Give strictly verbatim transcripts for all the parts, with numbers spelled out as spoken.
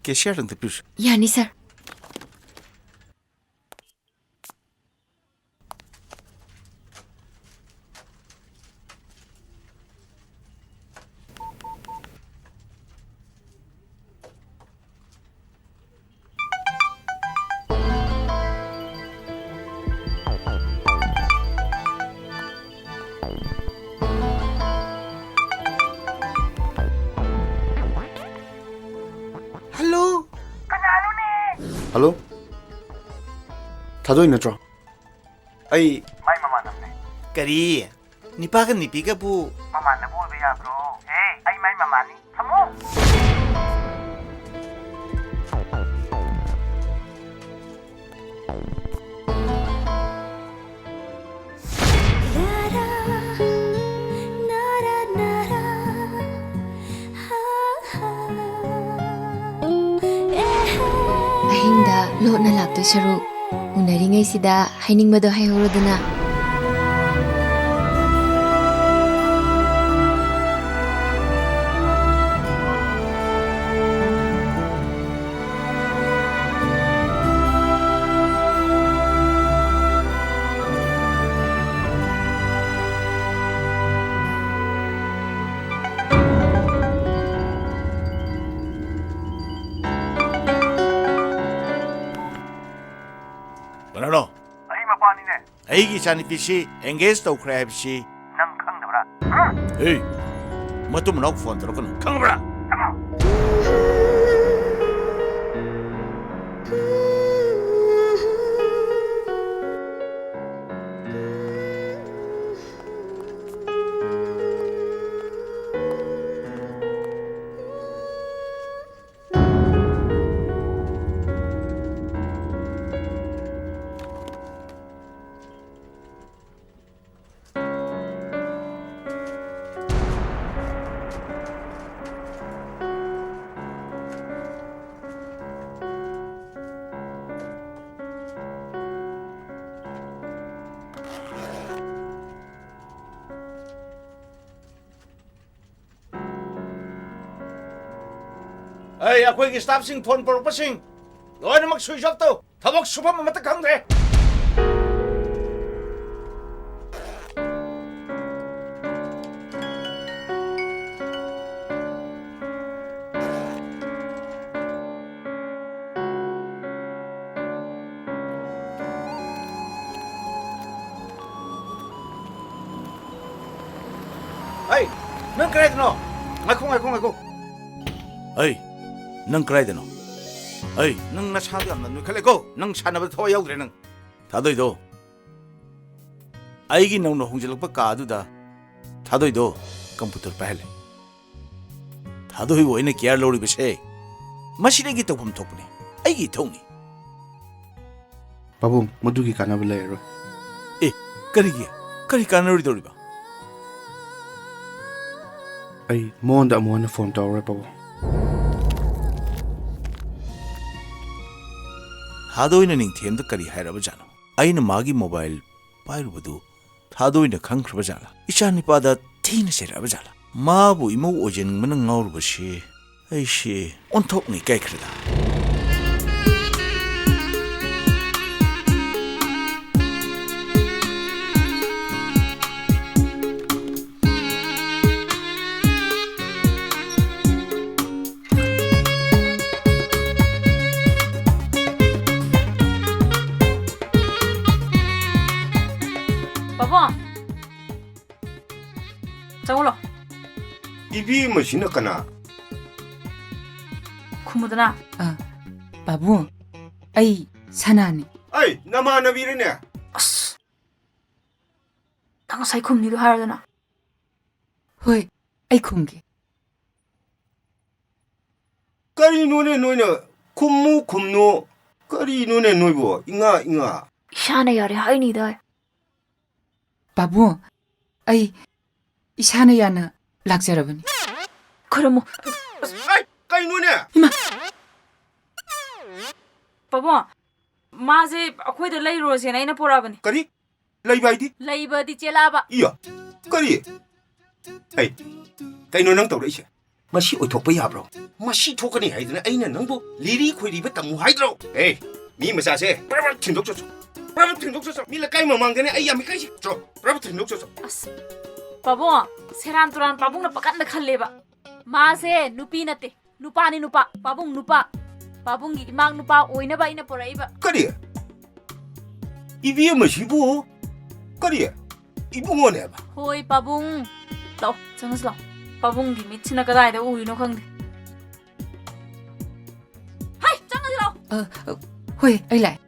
cashier ꯑꯝꯇ ꯄꯤꯔꯨꯁꯤ꯫ ꯌꯥꯅꯤ, sir꯫ Hello? ꯀꯅꯥꯅꯣꯅꯦ? Hello? ꯊꯥꯗꯣꯏ ꯅꯠꯇ꯭ꯔꯣ? ꯑꯩ ꯃꯥꯏ ꯃꯃꯥꯟꯅꯕꯅꯦ꯫ ꯀꯔꯤ? ꯅꯤꯄꯥꯒ ꯅꯤꯄꯤꯒꯕꯨ ꯃꯃꯥꯟꯅꯕ ꯑꯣꯏꯕ ꯌꯥꯕ꯭ꯔꯣ? ꯍꯦ, ꯑꯩ ꯃꯥꯏ ꯃꯃꯥꯅꯤ꯫ ꯊꯝꯃꯣ꯫ ꯑꯍꯤꯡꯗ ꯂꯣꯠꯅ ꯂꯥꯛꯇꯣꯏ ꯁꯔꯨꯛ, ꯎꯅꯔꯤꯉꯩꯁꯤꯗ ꯍꯥꯏꯅꯤꯡꯕꯗꯣ ꯍꯥꯏꯍꯧꯔꯣꯗꯅ꯫ ꯀꯅꯥꯅꯣ? ꯑꯩ ꯃꯄꯥꯅꯤꯅꯦ꯫ ꯑꯩꯒꯤ ꯏꯆꯥꯅꯨꯄꯤꯁꯤ engage ꯇꯧꯈ꯭ꯔꯦ ꯍꯥꯏꯕꯁꯤ ꯅꯪ ꯈꯪꯗꯕ꯭ꯔꯥ? ꯍꯦ, ꯃꯇꯨ ꯃꯅꯥꯎ phone ꯇꯧꯔꯛꯀꯅꯨ, ꯈꯪꯉꯕ꯭ꯔꯥ? ꯑꯩ, ꯑꯩꯈꯣꯏꯒꯤ staffꯁꯤꯡ phone ꯄꯨꯔꯛꯄꯁꯤꯡ ꯂꯣꯏꯅꯃꯛ switch off ꯇꯧ꯫ ꯊꯕꯛ ꯁꯨꯐꯝ ꯑꯃꯠꯇ ꯈꯪꯗ꯭ꯔꯦ꯫ ꯑꯩ, ꯅꯪ ꯀꯗꯥꯏꯗꯅꯣ? ꯉꯥꯏꯈꯣ, ꯉꯥꯏꯈꯣ, ꯉꯥꯏꯈꯣ꯫ ꯑꯩ, ꯅꯪ ꯀꯗꯥꯏꯗꯅꯣ? ꯑꯩ, ꯅꯪ ꯅꯁꯥꯗꯣ ꯌꯥꯝꯅ ꯅꯣꯏꯈꯠꯂꯦꯀꯣ꯫ ꯅꯪ ꯁꯥꯟꯅꯕꯗ ꯊꯋꯥꯏ ꯌꯥꯎꯗ꯭ꯔꯦ ꯅꯪ꯫ ꯊꯥꯗꯣꯏꯗꯣ, ꯑꯩꯒꯤ ꯅꯧꯅ ꯍꯣꯡꯖꯤꯜꯂꯛꯄ ꯀꯥ ꯑꯗꯨꯗ ꯊꯥꯗꯣꯏꯗꯣ computer ꯄꯥꯏꯍꯜꯂꯦ꯫ ꯊꯥꯗꯣꯏꯕꯨ ꯑꯩꯅ care ꯂꯧꯔꯤꯕꯁꯦ ꯃꯁꯤꯗꯒꯤ ꯇꯧꯐꯝ ꯊꯣꯛꯄꯅꯤ꯫ ꯑꯩꯒꯤ ꯏꯊꯧꯅꯤ꯫ ꯄꯥꯕꯨꯡ, ꯃꯗꯨꯒꯤ ꯀꯥꯟꯅꯕ ꯂꯩꯔꯔꯣꯏ꯫ ꯑꯦ, ꯀꯔꯤꯒꯤ? ꯀꯔꯤ ꯀꯥꯟꯅꯔꯣꯏꯗꯧꯔꯤꯕ? ꯑꯩ ꯃꯉꯣꯟꯗ ꯑꯃꯨꯛ ꯍꯟꯅ phone ꯇꯧꯔꯔꯣꯏ, ꯄꯥꯕꯨꯡ꯫ ꯊꯥꯗꯣꯏꯅ ꯅꯤꯡꯊꯦꯝꯗ ꯀꯔꯤ ꯍꯥꯏꯔꯕꯖꯥꯠꯅꯣ? ꯑꯩꯅ ꯃꯥꯒꯤ mobile ꯄꯥꯏꯔꯨꯕꯗꯨ ꯊꯥꯗꯣꯏꯅ ꯈꯪꯈ꯭ꯔꯕ ꯖꯥꯠꯂꯥ? ꯏꯆꯥ ꯅꯤꯄꯥꯗ ꯊꯤꯅ ꯆꯩꯔꯛꯑꯕ ꯖꯥꯠꯂꯥ? ꯃꯥꯕꯨ ꯏꯃꯧ ꯑꯣꯏꯖꯅꯤꯡꯕꯅ ꯉꯥꯎꯔꯨꯕꯁꯤ ꯑꯩꯁꯤ ꯑꯣꯟꯊꯣꯛꯅ ꯏꯀꯥꯏꯈ꯭ꯔꯦꯗ꯫ ꯄꯥꯕꯨꯡ, ꯆꯪꯉꯨ ꯂꯥꯎ꯫ ꯏꯕꯦꯝꯃꯁꯤꯅ ꯀꯅꯥ? ꯈꯨꯝꯃꯨꯗꯅ꯫ ꯑ, ꯄꯥꯕꯨꯡ, ꯑꯩ ꯁꯅꯥꯅꯤ꯫ ꯑꯩ ꯅꯃꯥꯟꯅꯕꯤꯔꯅꯦ? ꯑꯁ, ꯅꯪ ꯉꯁꯥꯏ ꯈꯨꯝꯅꯤꯗꯣ ꯍꯥꯏꯔꯗꯅ꯫ ꯍꯣꯏ, ꯑꯩ ꯈꯨꯝꯒꯦ꯫ ꯀꯔꯤꯅꯣꯅꯦ ꯅꯣꯏꯅ ꯈꯨꯝꯃꯨ ꯈꯨꯝꯅꯨ? ꯀꯔꯤꯅꯣꯅꯦ ꯅꯣꯏꯕꯨ? ꯏꯉꯥ, ꯏꯉꯥ꯫ ꯏꯁꯥꯅ ꯌꯥꯔꯦ ꯍꯥꯏꯅꯤꯗꯥꯏ꯫ ꯄꯥꯕꯨꯡ, ꯑꯩ ꯏꯁꯥꯅ ꯌꯥꯅ ꯂꯥꯛꯆꯔꯕꯅꯤ꯫ ꯈꯨꯔꯨꯝꯃꯨ꯫ ꯑꯩ, ꯀꯩꯅꯣꯅꯦ? ꯏꯃꯥ! ꯄꯥꯕꯨꯡ, ꯃꯥꯁꯦ ꯑꯩꯈꯣꯏꯗ ꯂꯩꯔꯨꯔꯁꯦꯅ ꯑꯩꯅ ꯄꯣꯔꯛꯑꯕꯅꯤ꯫ ꯀꯔꯤ? ꯂꯩꯕ ꯍꯥꯏꯗꯤ? ꯂꯩꯕꯗꯤ ꯆꯦꯜꯂꯛꯑꯕ꯫ ꯏꯌꯥ, ꯀꯔꯤ? ꯑꯩ, ꯀꯩꯅꯣ ꯅꯪ ꯇꯧꯔꯛꯏꯁꯦ? ꯃꯁꯤ ꯑꯣꯏꯊꯣꯛꯄ ꯌꯥꯕ꯭ꯔꯣ? ꯃꯁꯤ ꯊꯣꯛꯀꯅꯤ ꯍꯥꯏꯗꯅ ꯑꯩꯅ ꯅꯪꯕꯨ ꯂꯤꯔꯤ ꯈꯣꯏꯔꯤꯕ ꯇꯝꯃꯨ ꯍꯥꯏꯗ꯭ꯔꯣ? ꯑꯦ, ꯃꯤ ꯃꯆꯥꯁꯦ ꯄ꯭ꯔꯞ ꯄ꯭ꯔꯞ ꯊꯤꯟꯗꯣꯛꯆꯠꯁꯣ꯫ ꯄ꯭ꯔꯞ ꯄ꯭ꯔꯞ ꯊꯤꯟꯗꯣꯛꯆꯠꯁꯣ꯫ ꯃꯤ ꯂꯩꯀꯥꯏ ꯃꯃꯥꯡꯗꯅꯦ ꯑꯩ ꯌꯥꯝ ꯏꯀꯥꯏꯁꯤ꯫ ꯆꯣ, ꯄ꯭ꯔꯞ ꯄ꯭ꯔꯞ ꯊꯤꯟꯗꯣꯛꯆꯠꯁꯣ꯫ ꯑꯁ, ꯄꯥꯕꯨꯡ, ꯁꯦꯔꯥꯟ ꯇꯨꯔꯥꯟ ꯄꯥꯕꯨꯡꯅ ꯄꯥꯈꯠꯅ ꯈꯜꯂꯦꯕ꯫ ꯃꯥꯁꯦ ꯅꯨꯄꯤ ꯅꯠꯇꯦ, ꯅꯨꯄꯥꯅꯤ ꯅꯨꯄꯥ꯫ ꯄꯥꯕꯨꯡ, ꯅꯨꯄꯥ꯫ ꯄꯥꯕꯨꯡꯒꯤ ꯏꯃꯥꯛ ꯅꯨꯄꯥ ꯑꯣꯏꯅꯕ ꯑꯩꯅ ꯄꯨꯔꯛꯏꯕ꯫ ꯀꯔꯤ? ꯏꯕꯦꯝꯃꯁꯤꯕꯨ ꯀꯔꯤ? ꯏꯕꯨꯡꯉꯣꯅꯦꯕ? ꯍꯣꯏ, ꯄꯥꯕꯨꯡ꯫ ꯂꯥꯛꯑꯣ, ꯆꯪꯉꯁꯤ ꯂꯥꯛꯑꯣ꯫ ꯄꯥꯕꯨꯡꯒꯤ ꯃꯤꯠꯁꯤꯅ ꯀꯗꯥꯏꯗ ꯎꯔꯤꯅꯣ ꯈꯪꯗꯦ꯫ ꯍꯥꯏ, ꯆꯪꯉꯁꯤ ꯂꯥꯛꯑꯣ꯫ ꯑ, ꯑ, ꯍꯣꯏ, ꯑꯩ ꯂꯥꯛꯑꯦ꯫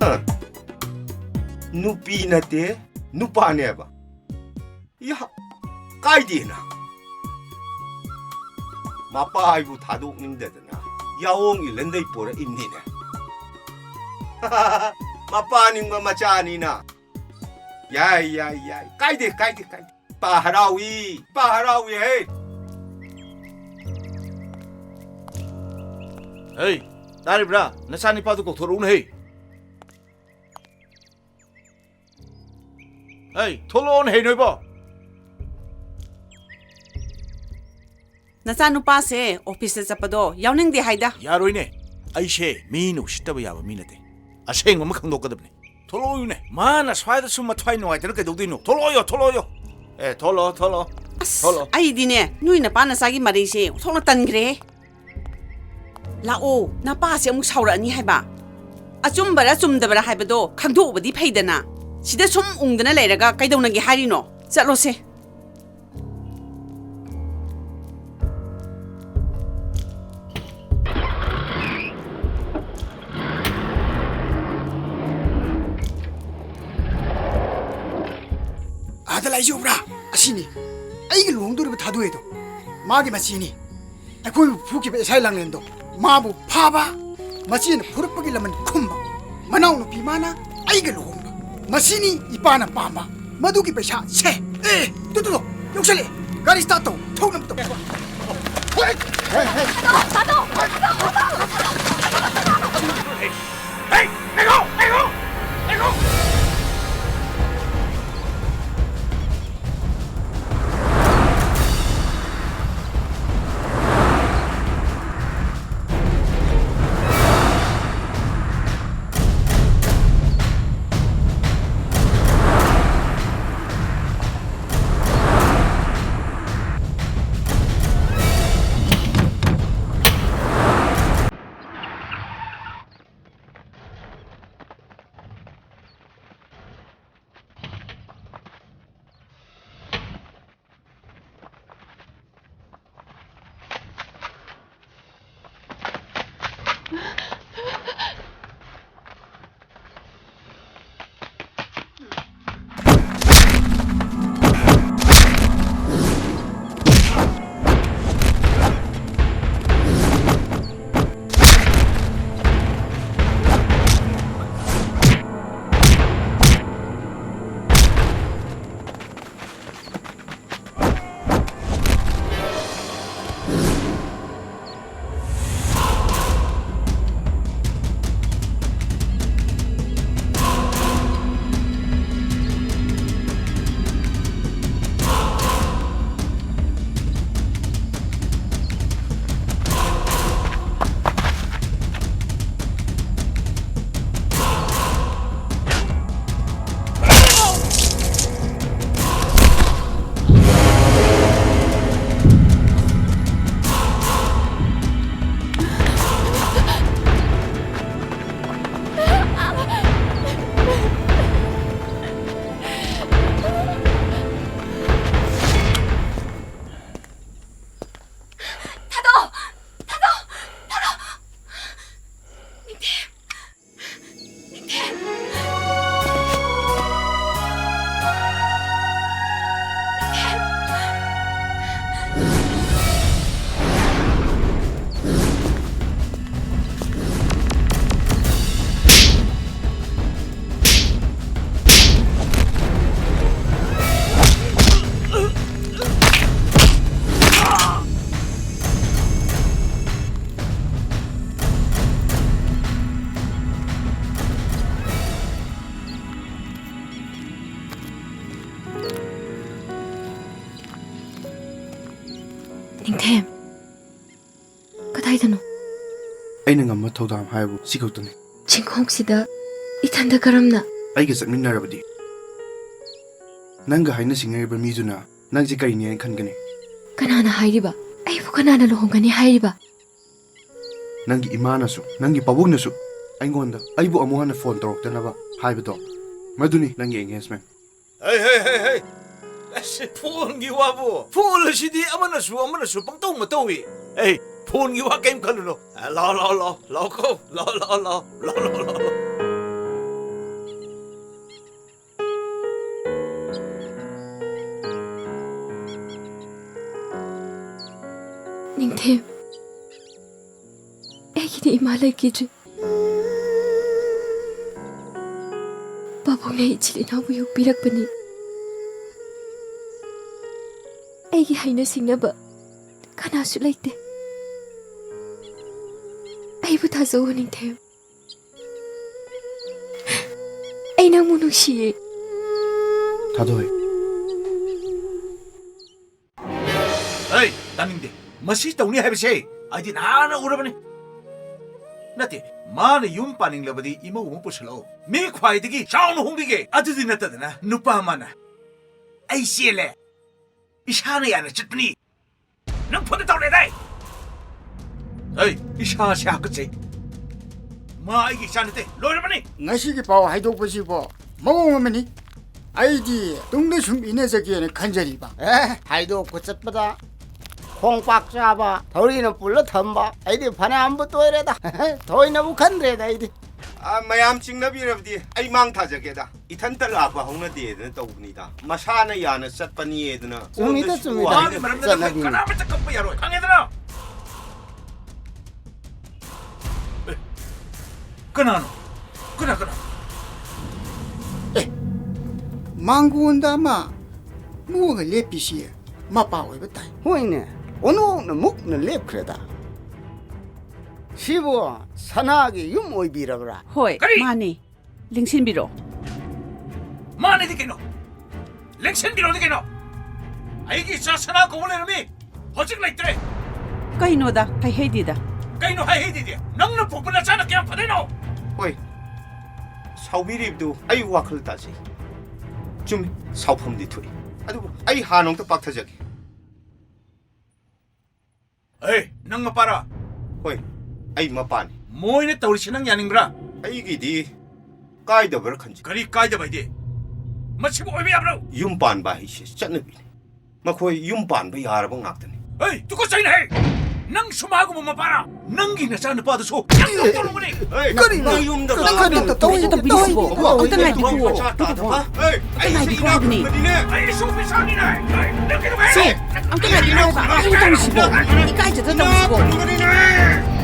ꯍ, ꯅꯨꯄꯤ ꯅꯠꯇꯦ, ꯅꯨꯄꯥꯅꯦꯕ꯫ ꯌꯥ, ꯀꯥꯏꯗꯦꯅ꯫ ꯃꯄꯥ ꯑꯩꯕꯨ ꯊꯥꯗꯣꯛꯅꯤꯡꯗꯗꯅ ꯌꯥꯑꯣꯡ ꯏꯂꯟꯗꯩ ꯄꯣꯔꯛꯏꯕꯅꯤꯅꯦ꯫ ꯃꯄꯥ ꯅꯤꯡꯕ ꯃꯆꯥꯅꯤꯅ꯫ ꯌꯥꯏ, ꯌꯥꯏ, ꯌꯥꯏ꯫ ꯀꯥꯏꯗꯦ, ꯀꯥꯏꯗꯦ, ꯀꯥꯏꯗꯦ꯫ ꯄꯥ ꯍꯔꯥꯎꯏ, ꯄꯥ ꯍꯔꯥꯎꯏ ꯍꯦ꯫ ꯍꯩ, ꯇꯥꯔꯤꯕ꯭ꯔꯥ? ꯅꯆꯥꯅꯤꯄꯥꯗꯨ ꯀꯧꯊꯣꯔꯛꯎꯅ ꯍꯦ꯫ ꯑꯩ, ꯊꯣꯛꯂꯛꯑꯣꯅꯦ ꯍꯩ ꯅꯣꯏꯕꯣ꯫ ꯅꯆꯥꯅꯨꯄꯥꯁꯦ ꯑꯣꯐꯤꯁꯇ ꯆꯠꯄꯗꯣ ꯌꯥꯎꯅꯤꯡꯗꯦ ꯍꯥꯏꯗ꯫ ꯌꯥꯔꯣꯏꯅꯦ, ꯑꯩꯁꯦ ꯃꯤꯅ ꯎꯁꯤꯠꯇꯕ ꯌꯥꯕ ꯃꯤ ꯅꯠꯇꯦ꯫ ꯑꯁꯦꯡꯕ ꯑꯃ ꯈꯪꯗꯣꯛꯀꯗꯕꯅꯤ꯫ ꯊꯣꯛꯂꯛꯑꯣꯌꯨꯅꯦ, ꯃꯥꯅ ꯁ꯭ꯋꯥꯏꯗ ꯁꯨꯝ ꯃꯊ꯭ꯋꯥꯏ ꯅꯨꯡꯉꯥꯏꯇꯅ ꯀꯩꯗꯧꯗꯣꯏꯅꯣ? ꯊꯣꯛꯂꯛꯑꯣꯌꯣ, ꯊꯣꯛꯂꯛꯑꯣꯌꯣ꯫ ꯑꯦ, ꯊꯣꯛꯂꯛꯑꯣ, ꯊꯣꯛꯂꯛꯑꯣ꯫ ꯑꯁ, ꯊꯣꯛꯂꯛꯑꯣ꯫ ꯑꯩꯗꯤꯅꯦ, ꯅꯣꯏ ꯅꯄꯥ ꯅꯆꯥꯒꯤ ꯃꯔꯩꯁꯦ ꯑꯣꯟꯊꯣꯛꯅ ꯇꯟꯈ꯭ꯔꯦꯍꯦ꯫ ꯂꯥꯛꯑꯣ, ꯅꯄꯥꯁꯦ ꯑꯃꯨꯛ ꯁꯥꯎꯔꯛꯑꯅꯤ ꯍꯥꯏꯕ꯫ ꯑꯆꯨꯝꯕꯔ ꯆꯨꯝꯗꯕꯔ ꯍꯥꯏꯕꯗꯣ ꯈꯪꯗꯣꯛꯎꯕꯗꯤ ꯐꯩꯗꯅ꯫ ꯁꯤꯗ ꯁꯨꯝ ꯎꯪꯗꯅ ꯂꯩꯔꯒ ꯀꯩꯗꯧꯅꯒꯦ ꯍꯥꯏꯔꯤꯅꯣ? ꯆꯠꯂꯣꯁꯦ꯫ ꯑꯥꯗ ꯂꯥꯛꯏꯁꯦ ꯎꯕ꯭ꯔꯥ? ꯑꯁꯤꯅꯤ ꯑꯩꯒ ꯂꯨꯍꯣꯡꯗꯣꯔꯤꯕ ꯊꯥꯗꯣꯏꯗꯣ꯫ ꯃꯥꯒꯤ ꯃꯆꯦꯅꯤ꯫ ꯑꯩꯈꯣꯏꯕꯨ ꯐꯨꯈꯤꯕ ꯑꯦꯁ ꯑꯥꯏ ꯂꯥꯡꯂꯦꯟꯗꯣ꯫ ꯃꯥꯕꯨ ꯐꯥꯕ, ꯃꯆꯦꯅ ꯐꯨꯔꯛꯄꯒꯤ ꯂꯃꯟ ꯈꯨꯝꯕ, ꯃꯅꯥꯎꯅꯨꯄꯤ ꯃꯥꯅ ꯑꯩꯒ ꯂꯨꯍꯣꯡꯕ꯫ ꯃꯁꯤꯅꯤ ꯏꯄꯥꯅ ꯄꯥꯝꯕ꯫ ꯃꯗꯨꯒꯤ ꯄꯩꯁꯥ ꯁꯦ꯫ ꯑꯦ, ꯇꯨ, ꯇꯨ, ꯇꯨ, ꯌꯧꯁꯜꯂꯛꯑꯦ꯫ ꯒꯥꯔꯤ ꯁ꯭ꯇꯥꯔꯠ ꯇꯧ, ꯊꯧꯅꯕ ꯇꯧ꯫ ꯍꯦ, ꯍꯦ, ꯍꯦ꯫ ꯍꯦ! ꯉꯥꯏꯈꯣ! ꯉꯥꯏꯈꯣ! ꯉꯥꯏꯈꯣ! ꯅꯤꯡꯊꯦꯝ, ꯀꯗꯥꯏꯗꯅꯣ? ꯑꯩꯅ ꯉꯝꯕ ꯊꯧꯗꯥꯡ ꯍꯥꯏꯕꯨ ꯁꯤ ꯈꯛꯇꯅꯤ꯫ ꯆꯤꯡꯈꯣꯡꯁꯤꯗ ꯏꯊꯟꯗ ꯀꯔꯝꯅ? ꯑꯩꯒ ꯆꯠꯃꯤꯟꯅꯔꯕꯗꯤ? ꯅꯪꯒ ꯍꯥꯏꯅ ꯁꯤꯡꯅꯔꯤꯕ ꯃꯤꯗꯨꯅ ꯅꯪꯁꯦ ꯀꯔꯤꯅꯦꯅ ꯈꯟꯒꯅꯤ? ꯀꯅꯥꯅ ꯍꯥꯏꯔꯤꯕ? ꯑꯩꯕꯨ ꯀꯅꯥꯅ ꯂꯨꯍꯣꯡꯒꯅꯤ ꯍꯥꯏꯔꯤꯕ? ꯅꯪꯒꯤ ꯏꯃꯥꯅꯁꯨ, ꯅꯪꯒꯤ ꯄꯥꯕꯨꯡꯅꯁꯨ ꯑꯩꯉꯣꯟꯗ ꯑꯩꯕꯨ ꯑꯃꯨꯛ ꯍꯟꯅ ꯐꯣꯟ ꯇꯧꯔꯛꯇꯅꯕ ꯍꯥꯏꯕꯗꯣ, ꯃꯗꯨꯅꯤ ꯅꯪꯒꯤ ꯑꯦꯡꯒꯦꯖꯃꯦꯟ꯫ ꯍꯩ, ꯍꯩ, ꯍꯩ, ꯍꯩ! ꯑꯁ, ꯐꯣꯟꯒꯤ ꯋꯥꯕꯨ! ꯐꯣꯟ ꯑꯁꯤꯗꯤ ꯑꯃꯅꯁꯨ ꯑꯃꯅꯁꯨ ꯄꯪꯇꯧ ꯃꯇꯧꯏ꯫ ꯑꯩ ꯐꯣꯟꯒꯤ ꯋꯥ ꯀꯩꯝ ꯈꯜꯂꯨꯅꯨ꯫ ꯑ, ꯂꯥꯎ, ꯂꯥꯎ, ꯂꯥꯎ, ꯂꯥꯎ ꯀꯣ, ꯂꯥꯎ, ꯂꯥꯎ, ꯂꯥꯎ, ꯂꯥꯎ, ꯂꯥꯎ, ꯂꯥꯎ꯫ ꯅꯤꯡꯊꯦꯝ, ꯑꯩꯒꯤꯗꯤ ꯏꯃꯥ ꯂꯩꯈꯤꯗ꯭ꯔꯦ꯫ ꯄꯥꯕꯨꯡꯅ ꯏꯆꯤꯜ ꯏꯅꯥꯎꯕꯨ ꯌꯣꯛꯄꯤꯔꯛꯄꯅꯤ꯫ ꯑꯩꯒꯤ ꯍꯩꯅ ꯁꯤꯡꯅꯕ ꯀꯅꯥꯁꯨ ꯂꯩꯇꯦ꯫ ꯑꯩꯕꯨ ꯊꯥꯖꯧ, ꯅꯤꯡꯊꯦꯝ꯫ ꯑꯩ ꯅꯪꯕꯨ ꯅꯨꯡꯁꯤꯌꯦ꯫ ꯊꯥꯗꯣꯏ꯫ ꯑꯩ ꯇꯥꯅꯤꯡꯗꯦ꯫ ꯃꯁꯤ ꯇꯧꯅꯤ ꯍꯥꯏꯕꯁꯦ ꯑꯩꯗꯤ ꯅꯍꯥꯟꯅ ꯎꯔꯕꯅꯤ꯫ ꯅꯠꯇꯦ, ꯃꯥꯅ ꯌꯨꯝ ꯄꯥꯅꯤꯡꯂꯕꯗꯤ ꯏꯃꯧ ꯑꯃ ꯄꯨꯁꯜꯂꯛꯑꯣ꯫ ꯃꯤ ꯈ꯭ꯋꯥꯏꯗꯒꯤ ꯆꯥꯎꯅ ꯍꯣꯡꯕꯤꯒꯦ꯫ ꯑꯗꯨꯗꯤ ꯅꯠꯇꯗꯅ ꯅꯨꯄꯥ ꯑꯃꯅ "ꯑꯩ ꯆꯦꯜꯂꯦ, ꯏꯁꯥꯅ ꯌꯥꯅ ꯆꯠꯄꯅꯤ, ꯅꯪ ꯐꯣꯟꯗ ꯇꯧꯔꯛꯑꯦꯗꯥꯏ?" ꯑꯩ ꯏꯁꯥꯁꯦ ꯍꯥꯀꯠꯆꯩ꯫ ꯃꯥ ꯑꯩꯒꯤ ꯏꯆꯥ ꯅꯠꯇꯦ, ꯂꯣꯏꯔꯕꯅꯤ꯫ ꯉꯁꯤꯒꯤ ꯄꯥꯎ ꯍꯥꯏꯗꯣꯛꯄꯁꯤꯕꯣ ꯃꯑꯣꯡ ꯑꯃꯅꯤ꯫ ꯑꯩꯗꯤ ꯇꯨꯡꯗ ꯁꯨꯝ ꯏꯟꯅꯖꯒꯦꯅ ꯈꯟꯖꯔꯤꯕ꯫ ꯑꯦ, ꯍꯥꯏꯗꯣꯛꯄ ꯆꯠꯄꯗ ꯈꯣꯡꯄꯥꯛ ꯆꯥꯕ, ꯊꯧꯔꯤꯅ ꯄꯨꯜꯂ ꯊꯝꯕ, ꯑꯩꯗꯤ ꯐꯅꯌꯥꯝꯕꯨ ꯇꯣꯏꯔꯦꯗ꯫ ꯊꯣꯏꯅꯕꯨ ꯈꯟꯗ꯭ꯔꯦꯗ ꯑꯩꯗꯤ꯫ ꯑ, ꯃꯌꯥꯝ ꯆꯤꯡꯅꯕꯤꯔꯕꯗꯤ ꯑꯩ ꯃꯥꯡ ꯊꯥꯖꯒꯦꯗ꯫ ꯏꯊꯟꯇ ꯂꯥꯛꯄ ꯍꯧꯅꯗꯦꯗꯅ ꯇꯧꯕꯅꯤꯗ꯫ ꯃꯁꯥꯅ ꯌꯥꯅ ꯆꯠꯄꯅꯤ ꯑꯗꯨꯅ ꯆꯨꯝꯃꯤꯗ, ꯆꯨꯝꯃꯤꯗ꯫ ꯃꯥꯒꯤ ꯃꯔꯝꯗ ꯅꯈꯣꯏ ꯆꯠꯅꯕꯤꯅꯤ꯫ ꯀꯅꯥꯃꯠꯇ ꯀꯞꯄ ꯌꯥꯔꯣꯏ, ꯈꯪꯉꯦꯗꯅ? ꯑꯦ, ꯀꯅꯥꯅꯣ? ꯀꯅꯥ, ꯀꯅꯥ? ꯑꯦ, ꯃꯥꯡꯒꯣꯟꯗ ꯑꯃ ꯃꯨꯛꯑꯒ ꯂꯦꯞꯄꯤꯁꯤ ꯃꯄꯥ ꯑꯣꯏꯕ ꯇꯥꯏ꯫ ꯍꯣꯏꯅꯦ, ꯑꯣꯟꯊꯣꯛꯅ ꯃꯨꯛꯅ ꯂꯦꯞꯈ꯭ꯔꯦꯗ꯫ ꯁꯤꯕꯨ ꯁꯅꯥꯒꯤ ꯌꯨꯝ ꯑꯣꯏꯕꯤꯔꯕ꯭ꯔꯥ? ꯍꯣꯏ, ꯀꯔꯤ? ꯃꯥꯅꯦ꯫ ꯂꯦꯡꯁꯤꯟꯕꯤꯔꯣ꯫ ꯃꯥꯅꯦꯗꯤ ꯀꯩꯅꯣ? ꯂꯦꯡꯁꯤꯟꯕꯤꯔꯣꯗꯤ ꯀꯩꯅꯣ? ꯑꯩꯒꯤ ꯏꯆꯥ ꯁꯅꯥ ꯀꯧꯕ ꯂꯩꯔꯝꯃꯤ꯫ ꯍꯧꯖꯤꯛ ꯂꯩꯇ꯭ꯔꯦ꯫ ꯀꯩꯅꯣꯗ, ꯍꯩꯍꯩꯗꯤꯗ꯫ ꯀꯩꯅꯣ ꯍꯩꯍꯩꯗꯤꯗꯤ? ꯅꯪꯅ ꯄꯣꯛꯄ ꯅꯆꯥꯅ ꯀꯌꯥꯝ ꯐꯗꯣꯏꯅꯣ? ꯍꯣꯏ, ꯁꯥꯎꯕꯤꯔꯤꯕꯗꯨ ꯑꯩ ꯋꯥꯈꯜ ꯇꯥꯖꯩ꯫ ꯆꯨꯝꯃꯤ, ꯁꯥꯎꯐꯝꯗꯤ ꯊꯣꯛꯏ, ꯑꯗꯨꯕꯨ ꯑꯩ ꯍꯥꯟꯅ ꯑꯃꯨꯛꯇ ꯄꯥꯛꯊꯖꯒꯦ꯫ ꯑꯦ, ꯅꯪ ꯃꯄꯥꯔꯥ? ꯍꯣꯏ, ꯑꯩ ꯃꯄꯥꯅꯤ꯫ ꯃꯣꯏꯅ ꯇꯧꯔꯤꯁꯤ ꯅꯪ ꯌꯥꯅꯤꯡꯕ꯭ꯔꯥ? ꯑꯩꯒꯤꯗꯤ ꯀꯥꯏꯗꯕ꯭ꯔꯥ ꯈꯟꯖꯩ꯫ ꯀꯔꯤ ꯀꯥꯏꯗꯕ ꯍꯥꯏꯗꯤ? ꯃꯁꯤꯕꯨ ꯑꯣꯏꯕ ꯌꯥꯕ꯭ꯔꯣ? ꯌꯨꯝ ꯄꯥꯟꯕ ꯍꯥꯏꯁꯦ ꯆꯠꯅꯕꯤꯅꯤ꯫ ꯃꯈꯣꯏ ꯌꯨꯝ ꯄꯥꯟꯕ ꯌꯥꯔꯕ ꯉꯥꯛꯇꯅꯤ꯫ ꯑꯦ, ꯇꯨꯀꯠꯆꯩꯅꯦꯍꯦ! ꯅꯪꯁꯨ ꯃꯥꯒꯨꯝꯕ ꯃꯄꯥꯔꯥ? ꯅꯪꯒꯤ ꯅꯆꯥꯅꯨꯄꯥꯗꯨꯁꯨ ꯅꯪ ꯂꯧꯊꯣꯛꯂꯝꯒꯅꯤ꯫ ꯀꯔꯤꯅꯣ? ꯅꯌꯨꯝꯗ ꯀꯔꯤꯅꯣ ꯂꯥꯛꯑꯒ ꯇꯧꯔꯤꯗꯣ? ꯇꯧꯔꯤꯁꯤꯕꯣ? ꯅꯌꯨꯝ ꯑꯝꯇ ꯉꯥꯏꯈꯣ꯫ ꯃꯆꯥ ꯇꯥꯗꯕ꯫ ꯑꯦ, ꯑꯩꯁꯦ ꯉꯥꯏꯈꯣ ꯏꯅꯥꯛ ꯍꯥꯏꯕꯅꯤ꯫ ꯈꯨꯟꯕꯅꯤꯅꯦ꯫ ꯑꯩꯁꯨ ꯑꯣꯐꯤꯁꯥꯔꯅꯤꯅꯦ꯫ ꯑꯦ, ꯅꯪ ꯀꯩꯗꯧꯕ ꯍꯥꯏ? ꯁꯦ, ꯑꯝꯇ ꯉꯥꯏꯈꯣ ꯍꯥꯏꯕ꯫ ꯀꯔꯤꯅꯣ ꯇꯧꯔꯤꯁꯤꯕꯣ? ꯏꯀꯥꯏꯖꯗ ꯇꯧꯔꯤꯁꯤꯕꯣ? ꯏꯅꯥꯛ ꯈꯨꯟꯕꯅꯤꯅꯦ꯫